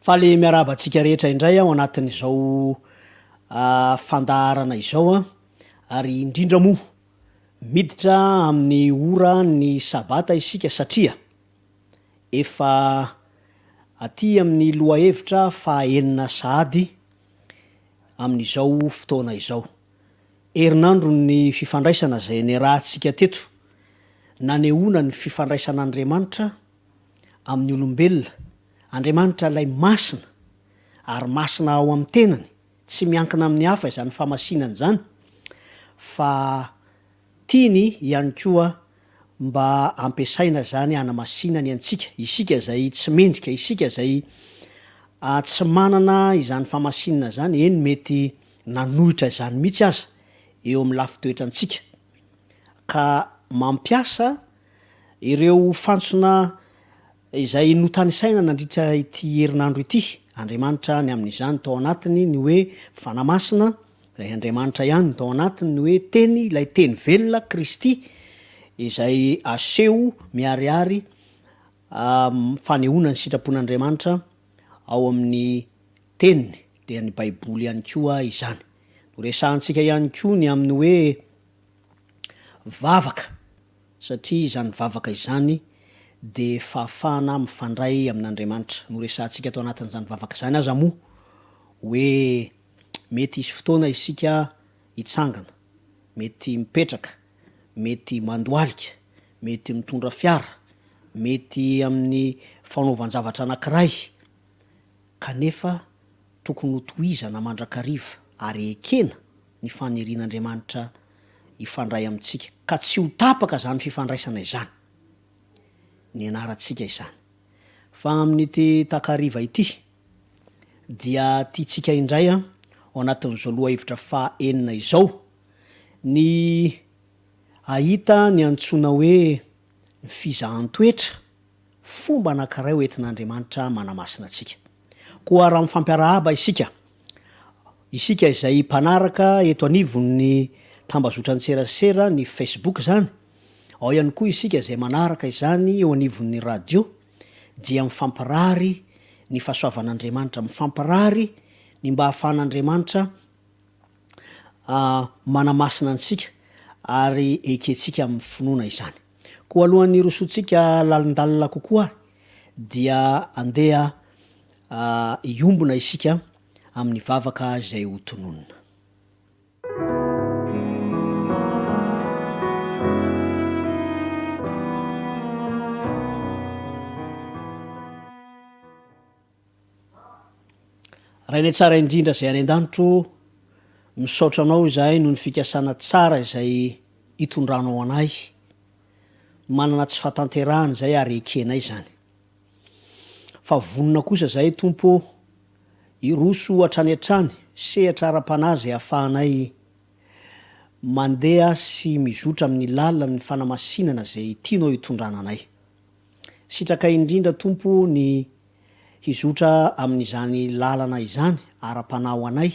Faly miarahaba antsika rehetra indray aho anatin'izao fandaharana izao ary indrindra moa miditra amin'ny ora ny sabata isika satria efa aty amin'ny lohahevitra faha enina sahady amin'izao fotoana izao. Herinandro ny fifandraisana izay niarahantsika teto nanehoana ny fifandraisan'Andriamanitra amin'ny olombelona, Andriamanitra ilay masina ary masina ao amin'ny tenany, tsy miankina amin'ny hafa izany fahamasinana izany fa tiany ihany koa mba ampiasaina izany hanamasinany antsika, isika izay tsy mendrika, isika izay tsy manana izany fahamasinana izany, eny mety nanohitra izany mihitsy aza eo amin'ny lafin-toetrantsika, ka mampiasa ireo fantsona izay notanisaina nandritra ity herinandro ity, Andriamanitra ny amin'izany tao anatiny ny hoe Fanahy Masina, ilay Andriamanitra ihany no tao anatiny ny hoe Teny, ilay Teny velona, Kristy, izay aseho miharihary fanehoana ny sitrapon'Andriamanitra ao amin'ny Teniny, dia ny Baiboly ihany koa izany. Noresahantsika ihany koa ny amin'ny hoe vavaka. Satria izany vavaka izany dia fahafahana mifandray amin'Andriamanitra. Noresahantsika tao anatin'izany vavaka izany aza moa hoe mety hisy fotoana isika hitsangana, mety mipetraka, mety mandohalika, mety mitondra fiara, mety amin'ny fanaovan-javatra anankiray, kanefa tokony hotohizana mandrakariva ary ekena ny fanirian'Andriamanitra hifandray amintsika, ka tsy ho tapaka izany fifandraisana izany. Nianarantsika izany. Fa amin'ity takariva ity, dia tiantsika indray ao anatin'izao lohahevitra faha enina izao, ny hahita ny antsoina hoe ny fizahan-toetra, fomba anankiray ho entin'Andriamanitra manamasina antsika. Koa raha mifampiarahaba isika, isika izay mpanaraka eto anivon'ny tambazotran-tserasera, ny Facebook izany, ao ihany koa isika izay manaraka izany eo anivon'ny radio, dia mifampirary ny fahasoavan'Andriamanitra, mifampirary ny mba hahafahan'Andriamanitra manamasina antsika ary ekentsika amin'ny finoana izany. Koa alohan'ny hirosoantsika lalindalina kokoa ary dia andeha hiombona isika amin'ny vavaka izay ho tononina. Rainay tsara indrindra izay any an-danitra ô, misaotra Anao izahay noho ny fikasana tsara izay itondranao anay. Manana tsy fahatanterahana izahay ary ekenay izany. Fa vonona kosa izahay Tompo ô, hiroso hatrany hatrany sehatra ara-panahy izay ahafahanay mandeha sy mizotra amin'ny lalan'ny fanamasinana izay tianao hitondrana anay. Sitrakay indrindra Tompo o ny hizotra amin'izany lalana izany ara-panahy ho anay,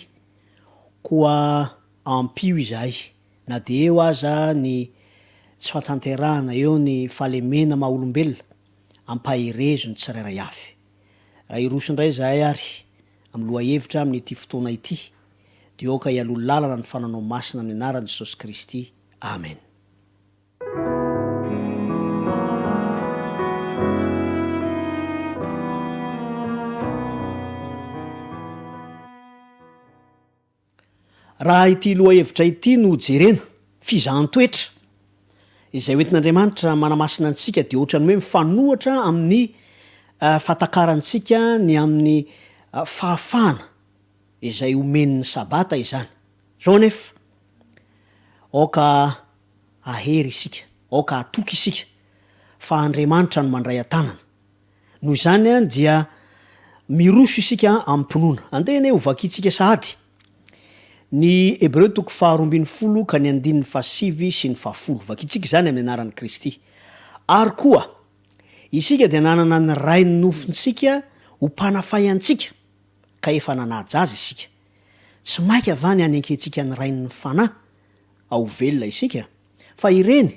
koa ampio izahay na dia eo aza ny tsy fahatanterahana, eo ny fahalemena maha olombelona, ampaherezo ny tsirairay avy. Raha hiroso indray izahay ary amin'ny lohahevitra amin'ity fotoana ity dia aoka hialoha lalana ny fananao masina amin'ny anaran'i Jesosy Kristy. Amen. Raha ity lohahevitra ity no jerena, fizahan-toetra, izay hoentin'Andriamanitra manamasina antsika dia ohatran'ny hoe mifanohitra amin'ny fahatakarantsika ny amin'ny fahafahana izay omen'ny Sabata izany. Izao anefa, aoka hahery isika, aoka hatoky isika fa Andriamanitra no mandray an-tanana. Noho izany dia miroso isika amim-pinoana. Andeha anie hovakintsika sahady ny Hebreo toko faharoambinifolo ka ny andininy fahasivy sy ny fahafolo. Vakintsika izany amin'ny anaran'i Kristy. Ary koa, isika dia nanana ny Rain'ny nofontsika ho mpanafay antsika, ka efa nanaja Azy isika. Tsy maika va ny hanenkentsika ny Rain'ny fanahy? Ao velona isika, fa ireny,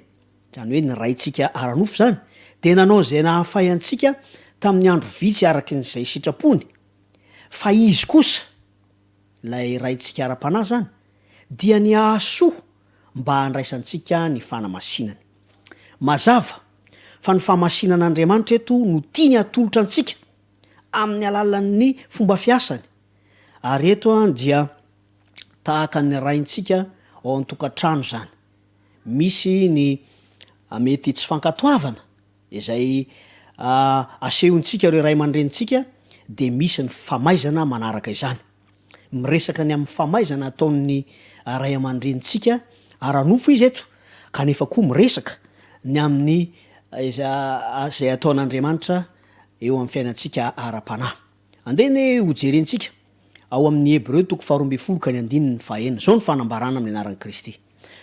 izany hoe ny raintsika ara-nofo izany, dia nanao izay nahafay antsika tamin'ny andro vitsy araka izay sitrapony. Fa Izy kosa, ilay Raintsika ara-panahy izany, dia ny hahasoa mba handraisantsika ny fanamasinany. Mazava fa ny fahamasinan'Andriamanitra eto no tiany hatolotra antsika amin'ny alalan'ny fomba fiasany, ary eto dia tahaka ny Raintsika ao an-tokantrano izany. Misy ny mety tsy fankatoavana izay asehontsika ireo ray aman-drenintsika dia misy ny famaizana manaraka izany. Miresaka ny amin'ny famaizana ataon'ny ray aman-drenintsika ara-nofo izy eto kanefa koa miresaka ny amin'ny izay ataon'Andriamanitra eo amin'ny fiainantsika ara-panahy. Andeha anie hojerentsika ao amin'ny Hebreo toko faharoa ambin'ny folo ka ny andininy fahenina. Izao no fanambarana amin'ny anaran'i Kristy,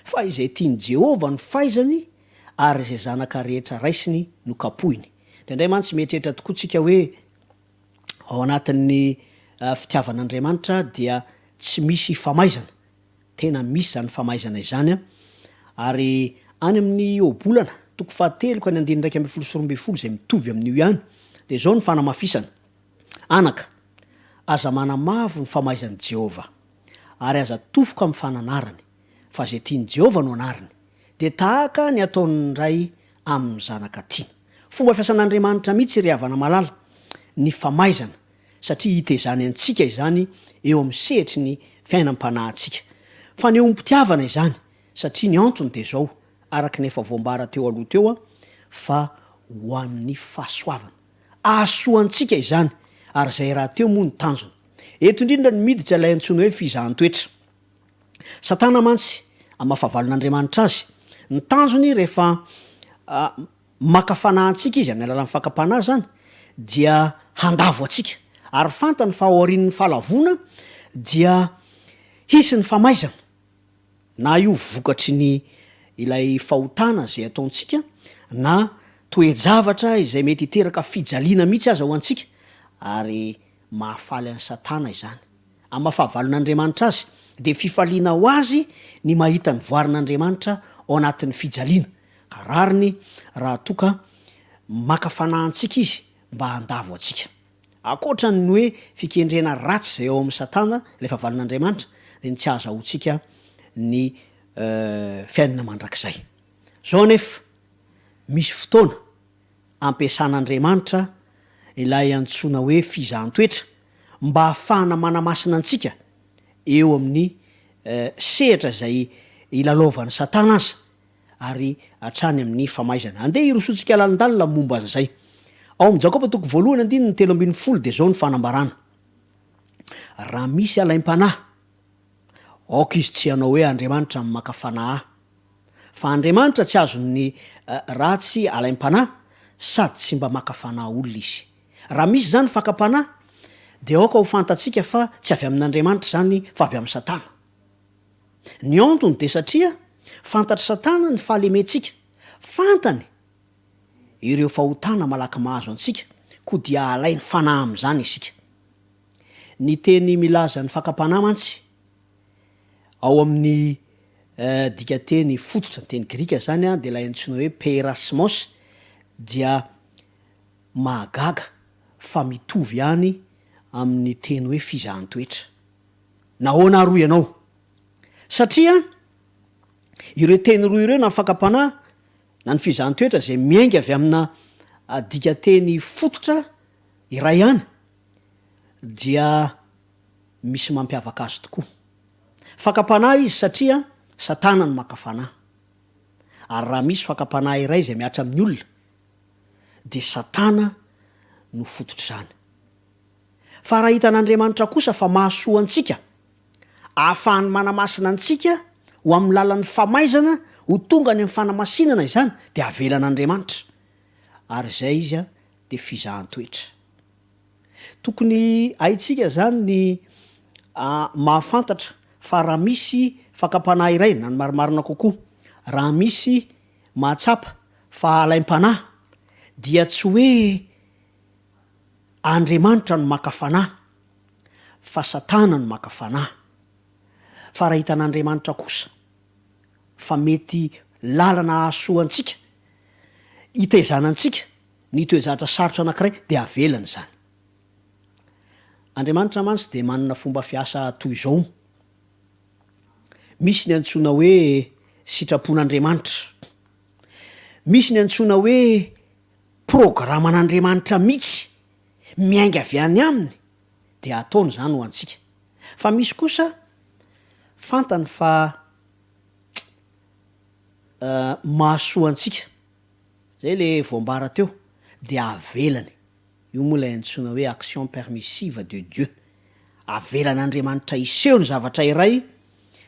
Fa izay tian'i Jehovah no faizany, ary izay zanaka rehetra raisiny no kapohiny. Indraindray mantsy mieritreritra tokoa tsika hoe ao anatin'ny fitiavan'Andriamanitra dia tsy misy famaizana. Tena misy izany famaizana izany ary any amin'ny Ohabolana, toko fahatelo ka ny andininy 12 izay mitovy amin'io ihany, dia izao ny fanamafisana, Anaka, aza manamavo ny famaizan'i Jehovah, ary aza tofoka amin'ny fananarany, fa izay tian'i Jehovah no anariny, dia tahaka ny ataon'ny ray amin'ny zanaka tiana. Fomba fiasan'Andriamanitra mihitsy ry havana malala ny famaizana, satria hitezany antsika izany eo amin'ny sehatry ny fiainam-panahintsika. Fanehoam-pitiavana izany, satria ny antony dia izao, araka ny efa voambara teo aloha teo, fa ho an'ny fahasoavana. Hahasoa antsika izany, ary izay rahateo moa no tanjona. Eto indrindra no miditra ilay antsoina hoe fizahan-toetra. Satana mantsy, amin'ny maha fahavalon'Andriamanitra azy, ny tanjony rehefa maka fanahy antsika izy, amin'ny alalan'ny fakam-panahy izany, dia handavo antsika. Ary fantany fa aorian'ny fahalavoana dia hisy ny famaizana, na io vokatry ny ilay fahotana izay ataontsika, na toe-javatra izay mety hiteraka fijaliana mihitsy aza ho antsika, ary mahafaly an'i Satana izany. Amin'ny maha fahavalon'Andriamanitra azy, dia fifaliana ho azy ny mahita ny voarin'Andriamanitra ao anatin'ny fijaliana, ka rariny raha toa ka maka fanahy antsika izy mba handavo antsika. Ankoatra ny hoe fikendrena ratsy izay ao amin'i Satana, ilay fahavalon'Andriamanitra, dia ny tsy hahazahoantsika ny fiainana mandrakizay. Izao anefa, misy fotoana ampiasan'Andriamanitra ilay antsoina hoe fizahan-toetra mba hahafahana manamasina antsika eo amin'ny sehatra izay ilalaovan'i Satana aza ary hatrany amin'ny famaizana. Andeha hirosoantsika lalindalina momba an'izay. Ao amin'ny Jakoba toko voalohany andininy 13 dia izao ny fanambarana, Raha misy alaim-panahy, aoka izy tsy hanao hoe Andriamanitra no maka fanahy ahy. Fa Andriamanitra tsy azon'ny ratsy alaim-panahy sady tsy mba maka fanahy olona izy. Raha misy izany fakam-panahy, dia aoka ho fantatsika fa tsy avy amin'Andriamanitra izany fa avy amin'i Satana. Ny antony dia satria fantatr'i Satana ny fahalementsika, fantany ireo fahotana malaky mahazo antsika, koa dia alainy fanahy amin'izany isika. Ny teny milaza ny fakam-panahy mantsy ao amin'ny dikanteny fototra, ny teny grika izany dia ilay antsoina hoe peirasmos, dia mahagaga fa mitovy ihany amin'ny teny hoe fizahan-toetra. Nahoana ary hoy ianao? Satria ireo teny roa ireo na ny fakam-panahy na ny fizahan-toetra izay miainga avy amina dikanteny fototra iray ihany dia misy mampiavaka azy tokoa. Fakam-panahy izy satria Satana no maka fanahy. Ary raha misy fakam-panahy iray izay mihatra amin'ny olona dia Satana no fototr'izany. Fa raha hitan'Andriamanitra kosa fa mahasoa antsika, ahafahany manamasina antsika ho amin'ny lalan'ny famaizana ho tonga any amin'ny fanamasinana izany, dia avelan'Andriamanitra. Ary izay izy dia fizahan-toetra. Tokony haintsika izany ny mahafantatra fa raha misy fakam-panahy iray, na ny marimarina kokoa, raha misy mahatsapa fa alaim-panahy, dia tsy hoe Andriamanitra no maka fanahy, fa Satana no maka fanahy. Fa raha hitan'Andriamanitra kosa fa mety lalana hahasoa antsika, hitaizana antsika ny toe-javatra sarotra anankiray, dia avelany izany. Andriamanitra mantsy dia manana fomba fiasa toy izao. Misy ny antsoina hoe sitrapon'Andriamanitra. Misy ny antsoina hoe programan'Andriamanitra mihitsy miainga avy any aminy dia ataony izany ho antsika. Fa misy kosa fantany fa mahasoa antsika, izay le voambara teo, dia avelany. Io moa ilay antsoina hoe action permissive de Dieu. Avelan'Andriamanitra hiseho ny zavatra iray,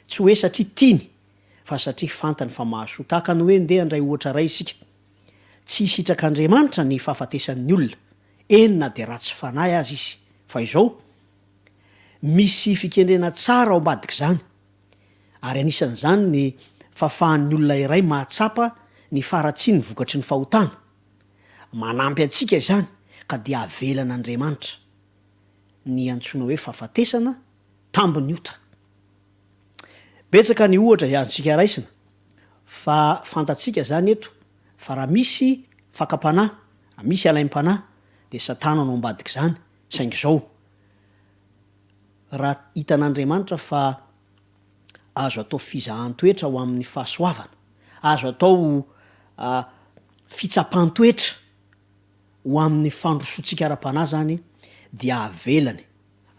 tsy hoe satria tiany, fa satria fantany fa mahasoa. Tahaka ny hoe ndeha handray ohatra iray isika. Tsy sitrak'Andriamanitra ny fahafatesan'ny olona, eny na dia ratsy fanahy aza izy. Fa izao, misy fikendrena tsara ao ambadik'izany, ary anisan'izany ny fahafahan'ny olona iray mahatsapa ny faharatsian'ny vokatry ny fahotana. Manampy antsika izany ka dia avelan'Andriamanitra ny antsoina hoe fahafatesana tambin'ny ota. Betsaka ny ohatra izay azontsika raisina fa fantatsika izany eto fa raha misy fakam-panahy, raha misy alaim-panahy dia satana no ambadik'izany saingy izao raha hitan'Andriamanitra fa azo atao fizahan-toetra ho amin'ny fahasoavana, azo atao fitsapan-toetra ho amin'ny fandrosoantsika ara-panahy izany dia avelany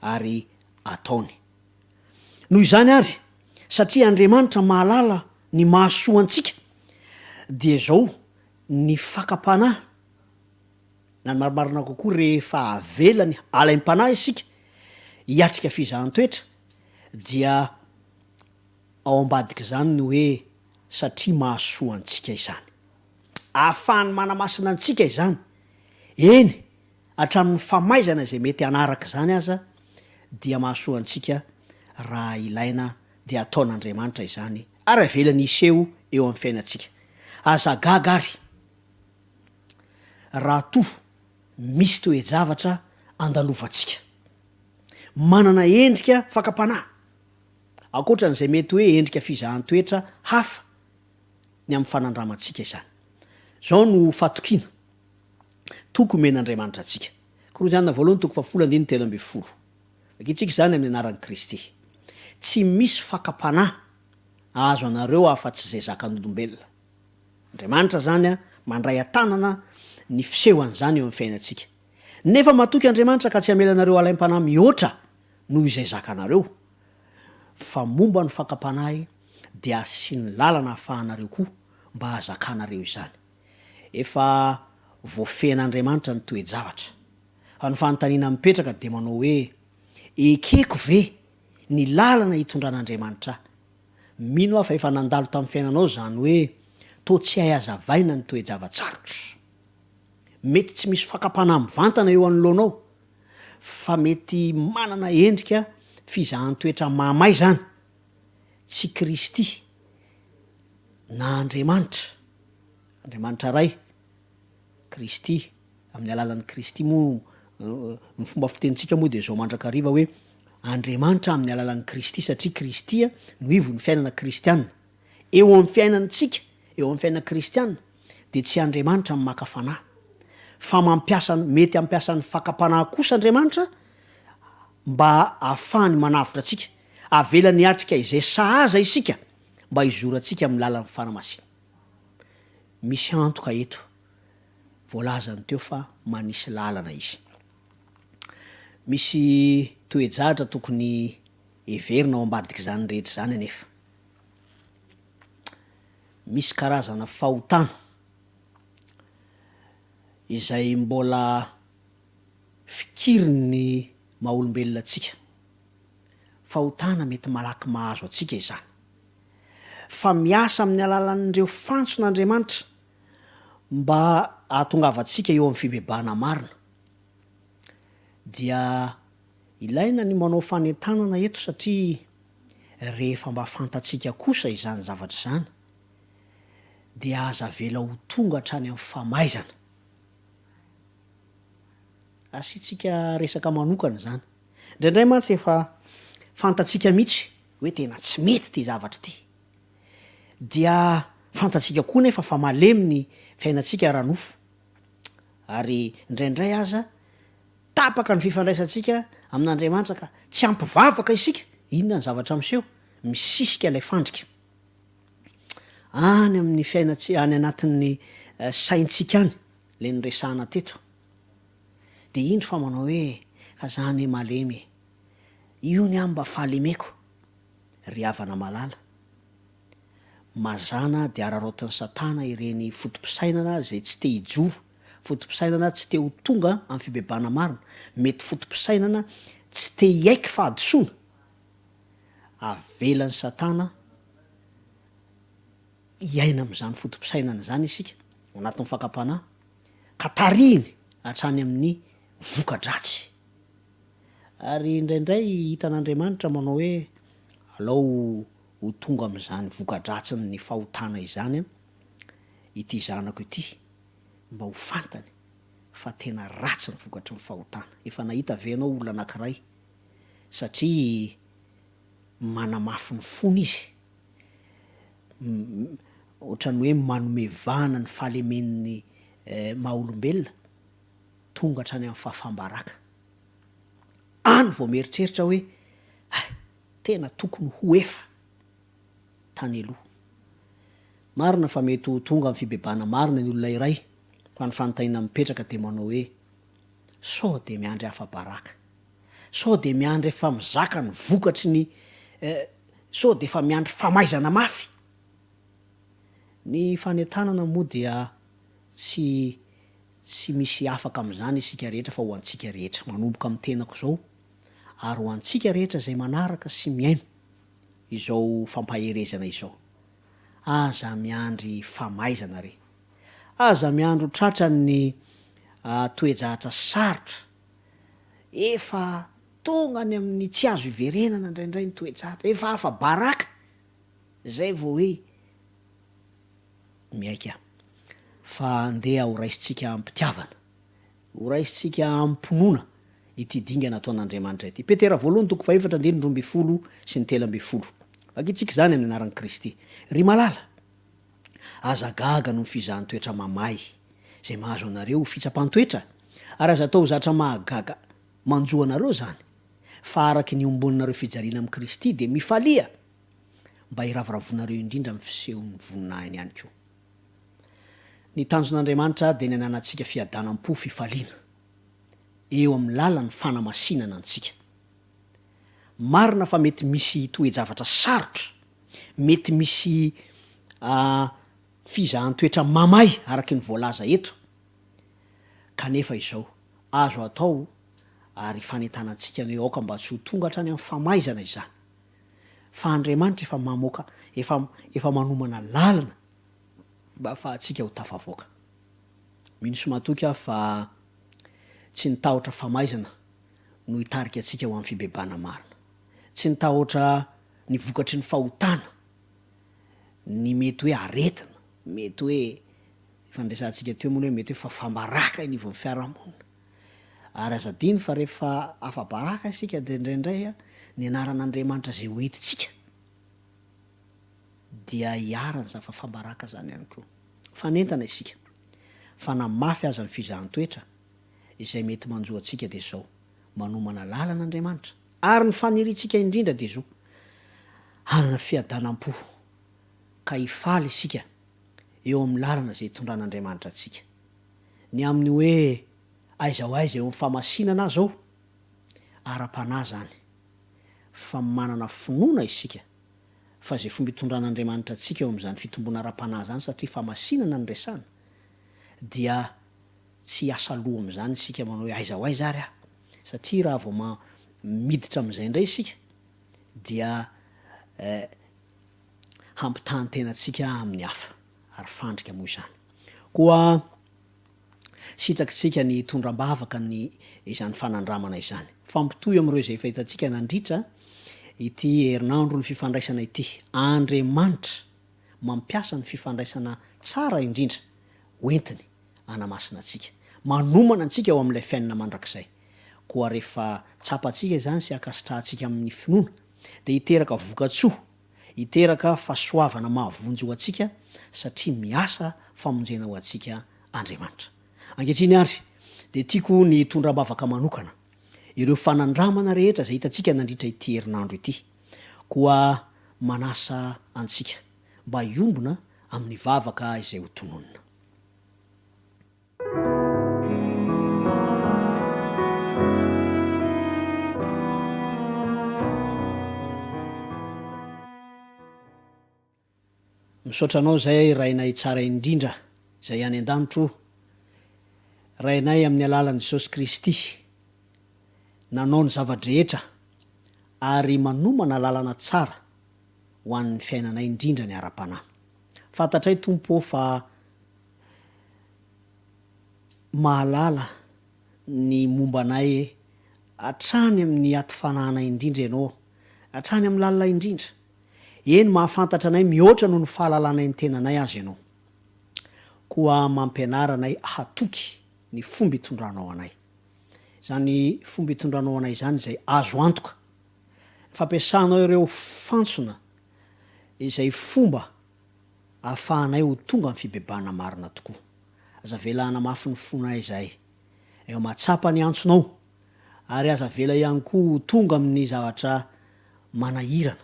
ary ataony. Noho izany àry, satria Andriamanitra mahalala ny mahasoa antsika, dia izao ny fakam-panahy, na ny marimarina kokoa rehefa avelany alaim-panahy isika hiatrika fizahan-toetra, dia ao ambadik'izany ny hoe satria mahasoa antsika izany. Ahafahany manamasina antsika izany, eny, hatramin'ny famaizana izay mety hanaraka izany aza dia mahasoa antsika raha ilaina dia ataon'Andriamanitra izany ary avelany hiseho eo amin'ny fiainantsika. Aza gaga àry raha toa misy toe-javatra andalovantsika manana endrika fakam-panahy, ankoatra an'izay mety hoe endrika fizahan-toetra hafa ny amin'ny fanandramantsika izany. Izao no fatokiana toky omen'Andriamanitra antsika. Korintiana voalohany toko fahafolo andininy 13. Vakintsika izany amin'ny anaran'i Kristy. Tsy misy fakam-panahy ahazo anareo afa-tsy izay zakan'olombelona. Andriamanitra izany mandray an-tanana ny fisehoan'izany eo amin'ny fiainantsika. Nefa matoky Andriamanitra ka tsy hamela anareo halaim-panahy mihoatra noho izay zakanareo, fa momba ny fakam-panahy dia asiany lalana ahafahanareo koa mba hahazakanareo izany. Efa voafehin'Andriamanitra ny toe-javatra. Fa ny fanontaniana mipetraka dia manao hoe, Ekeko ve ny lalana hitondran'Andriamanitra ahy? Mino aho fa efa nandalo tamin'ny fiainanao izany hoe toa tsy hay hazavaina ny toe-java-tsarotra. Mety tsy misy fakam-panahy mivantana eo anoloanao, fa mety manana endrika fizahan-toetra mahamay izany. Tsy Kristy na Andriamanitra, Andriamanitra Ray, Kristy, amin'ny alalan'i Kristy moa, ny fomba fitenintsika moa dia izao mandrakariva hoe Andriamanitra amin'ny alalan'i Kristy satria Kristy no ivon'ny fiainana kristiana. Eo amin'ny fiainantsika, eo amin'ny fiainana kristiana dia tsy Andriamanitra no maka fanahy, fa mampiasa, mety hampiasa ny fakam-panahy kosa Andriamanitra mba hahafahany manavotra antsika. Avelany hiatrika izay sahaza isika mba hizorantsika amin'ny lalan'ny fanamasina. Misy antoka eto, voalazany teo fa manisy lalana izy. Misy toe-jatra tokony heverina ao ambadik'izany rehetra izany anefa. Misy karazana fahotana izay mbola fikirin'ny maha olombelona antsika. Fahotana mety malaky mahazo antsika izany. Fa miasa amin'ny alalan'ireo fantson'Andriamanitra mba hahatongavantsika eo amin'ny fibebahana marina. Dia ilaina ny manao fanentanana eto satria rehefa mba fantatsika kosa izany zavatra izany dia aza avela ho tonga hatrany amin'ny famaizana. Asiantsika resaka manokana izany. Indraindray mantsy efa fantatsika mihitsy hoe tena tsy mety ity zavatra ity. Dia fantatsika koa nefa fa malemy ny fiainantsika ara-nofo. Ary indraindray aza. Tapaka ny fifandraisantsika amin'Andriamanitra ka tsy ampy vavaka isika, inona ny zavatra miseho? Misisika ilay fandrika. Any amin'ny fiainantsika, any anatin'ny saintsika any, ilay noresahana teto. Dia indro fa manao hoe, ka za anie malemy e. Io ny ahy mba fahalemeko, ry havana malala. Mazàna dia araraotin'i Satana ireny foto-pisainana izay tsy te hijoro, foto-pisainana tsy te ho tonga amin'ny fibebahana marina, mety foto-pisainana tsy te hiaiky fahadisoana. Avelan'i Satana hiaina amin'izany foto-pisainana izany isika, ao anatin'ny fakam-panahy, ka tarihiny hatrany amin'ny voka-dratsy. Ary indraindray hitan'Andriamanitra manao hoe, alao ho tonga amin'izany voka-dratsin'ny fahotana izany ity zanako ity, mba ho fantany fa tena ratsy ny vokatry ny fahotana. Efa nahita ve ianao olona anankiray satria manamafy ny fony izy, ohatran'ny hoe manome vahana ny fahalemen'ny maha olombelona, tonga hatrany amin'ny fahafaham-baraka. Any vao mieritreritra hoe, hay, tena tokony ho efa tany aloha. Marina fa mety ho tonga amin'ny fibebahana marina ny olona iray, fa ny fanontaniana mipetraka dia manao hoe, sao dia miandry afa-baraka? Sao dia miandry efa mizaka ny vokatry ny eh, sao dia efa miandry famaizana mafy? Ny fanentanana moa dia tsy tsy misy afaka amin'izany isika rehetra fa ho antsika rehetra, manomboka amin'ny tenako izao ary ho antsika rehetra izay manaraka sy mihaino izao fampaherezana izao. Aza miandry famaizana re. Aza miandry ho tratran'ny toe-jahatra sarotra. Efa tonga any amin'ny tsy azo iverenana indraindray ny toe-jahatra. Efa afa-baraka izay vao hoe mihaika fa andeha ho raisintsika am-pitiavana. Horaisintsika amim-pinoana ity dingana ataon'Andriamanitra ity. Petera voalohany toko fahefatra andininy 12 sy ny 13. Vakintsika izany amin'ny anaran'i Kristy. Ry malala, aza gaga noho ny fizahan-toetra mamay izay mahazo anareo ho fitsapan-toetra, ary aza atao ho zatra mahagaga manjo anareo izany, fa araka ny iombonanareo fijaliana amin'i Kristy dia mifalia, mba hiravoravoanareo indrindra amin'ny fisehon'ny voninahiny ihany koa. Ny tanjon'Andriamanitra dia ny hananantsika fiadanam-po fifaliana eo amin'ny lalan'ny fanamasinana antsika. Marina fa mety misy toe-javatra sarotra, mety misy fizahan-toetra mamay araka ny voalaza eto, kanefa izao, azo atao ary fanentanantsika ny hoe aoka mba tsy ho tonga hatrany amin'ny famaizana izany, fa Andriamanitra efa mamoaka, efa efa manomana lalana mba ahafahantsika ho tafavoaka. Mino sy matoky aho fa tsy ny tahotra famaizana no hitarika antsika ho amin'ny fibebahana marina. Tsy ny tahotra ny vokatry ny fahotana, ny mety hoe aretina, mety hoe, efa niresahantsika teo moa ny hoe mety hoe fahafaham-baraka eny anivon'ny fiarahamonina. Ary aza adino fa rehefa afa-baraka isika dia indraindray ny anaran'Andriamanitra izay hoentintsika dia iharan'izany fahafaham-baraka izany ihany koa. Fanentana isika fa na mafy aza ny fizahan-toetra izay mety manjo antsika dia izao, manomana lalana Andriamanitra ary ny faniriantsika indrindra dia izao, hanana fiadanam-po ka hifaly isika eo amin'ny lalana izay itondran'Andriamanitra antsika. Ny amin'ny hoe aiza ho aiza eo amin'ny fahamasinana aza ao, ara-panahy izany, fa manana finoana isika fa izay fomba itondran'Andriamanitra antsika eo amin'izany fitomboana ara-panahy izany satria fahamasinana no resahana dia tsy hiasa loha amin'izany isika manao hoe aiza ho aiza ary aho satria raha vao ma miditra amin'izay indray isika dia eh hampitaha ny tenantsika amin'ny hafa ary fandrika moa izany. Koa sitrakitsika ny hitondra am-bavaka ny izany fanandramana izany. Mifampitohy amin'ireo izay efa hitantsika nandritra ity herinandron'ny fifandraisana ity. Andriamanitra mampiasa ny fifandraisana tsara indrindra hoentiny hanamasina antsika. Manomana antsika ho amin'ilay fiainana mandrakizay. Koa rehefa tsapantsika izany sy ankasitrahantsika amin'ny finoana, dia hiteraka vokatsoa Hiteraka fahasoavana mahavonjy ho antsika satria miasa famonjena ho antsika Andriamanitra. Ankehitriny àry, dia. Dia tiako ny hitondra am-bavaka manokana ireo fanandramana rehetra izay hitantsika nandritra ity herinandro ity. Koa manasa antsika mba hiombona amin'ny vavaka izay ho tononina. Misaotra Anao izay Rainay tsara indrindra izay any an-danitra o! Rainay amin'ny alalan'i Jesosy Kristy nanao ny zava-drehetra ary manomana lalana tsara ho an'ny fiainanay indrindra ny ara-panahy. Fantatray Tompo o fa mahalala ny momba anay hatrany amin'ny ati-fanahinay indrindra Ianao, hatrany amin'ny lalina indrindra. Eny, mahafantatra anay mihoatra noho ny fahalalanay ny tenanay aza Ianao. Koa mampianara anay hatoky ny fomba itondranao anay. Izany fomba itondranao anay izany izay azo antoka. Ny fampiasanao ireo fantsona izay fomba ahafahanay ho tonga amin'ny fibebahana marina tokoa. Aza avela hanamafy ny fonay izahay. Eo mahatsapa ny antsonao ary aza avela ihany koa ho tonga amin'ny zavatra manahirana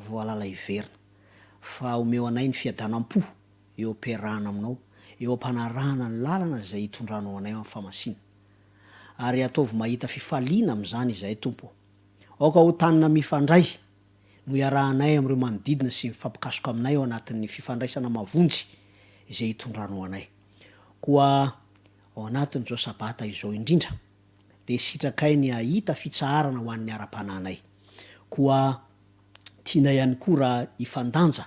voalala hiverina, fa omeo anay ny fiadanam-po eo am-piarahana aminao, eo am-panarahana ny lalana izay hitondranao anay amin'ny fahamasinana. Ary ataovy mahita fifaliana amin'izany izahay, Tompo ô. Aoka ho tanana mifandray no iarahanay amin'ireo manodidina sy mifampikasoka aminay ao anatin'ny fifandraisana mahavonjy izay hitondranao anay. Koa ao anatin'izao Sabata izao indrindra, dia sitrakay ny hahita fitsaharana ho an'ny ara-panahinay. Koa tianay ihany koa raha hifandanja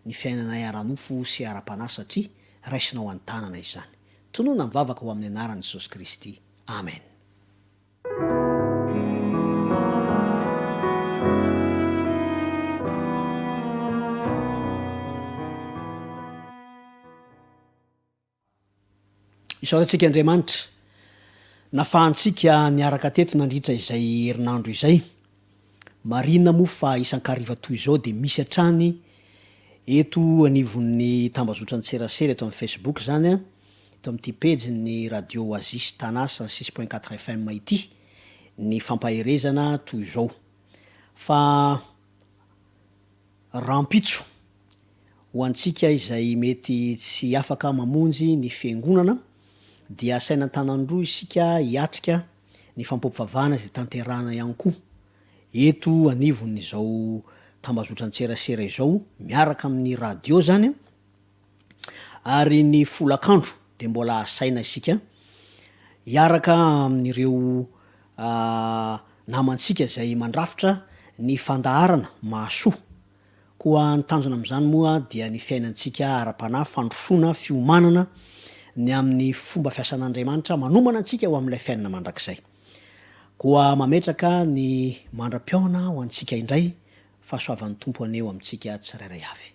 ny fiainanay ara-nofo sy ara-panahy satria raisinao an-tanana izany. Tonona ny vavaka ho amin'ny anaran'i Jesosy Kristy. Amen. Isaorantsika Andriamanitra nafahantsika niaraka teto nandritra izay herinandro izay. Marina moa fa isan-kariva toy izao dia misy hatrany eto anivon'ny tambazotran-tserasera eto amin'ny Facebook izany, eto amin'ity pejin'ny Radio Oasis Tana 106.4 FM ity ny fampaherezana toy izao. Fa Rahampitso, ho antsika izay mety tsy afaka mamonjy ny fiangonana dia asaina an-tanan-droa isika hiatrika ny fampiompivavahana izay tanterahana ihany koa eto anivon'izao tambazotran-tserasera izao miaraka amin'ny radio izany ary ny folakandro dia mbola asaina isika hiaraka amin'ireo namantsika izay mandrafitra ny fandaharana mahasoa. Koa ny tanjona amin'izany moa dia ny fiainantsika ara-panahy, fandrosoana, fiomanana ny amin'ny fomba fiasan'Andriamanitra manomana antsika ho amin'ilay fiainana mandrakizay. Koa mametraka ny mandra-pihaona ho antsika indray, fahasoavan'ny Tompo anie ho amintsika tsirairay avy.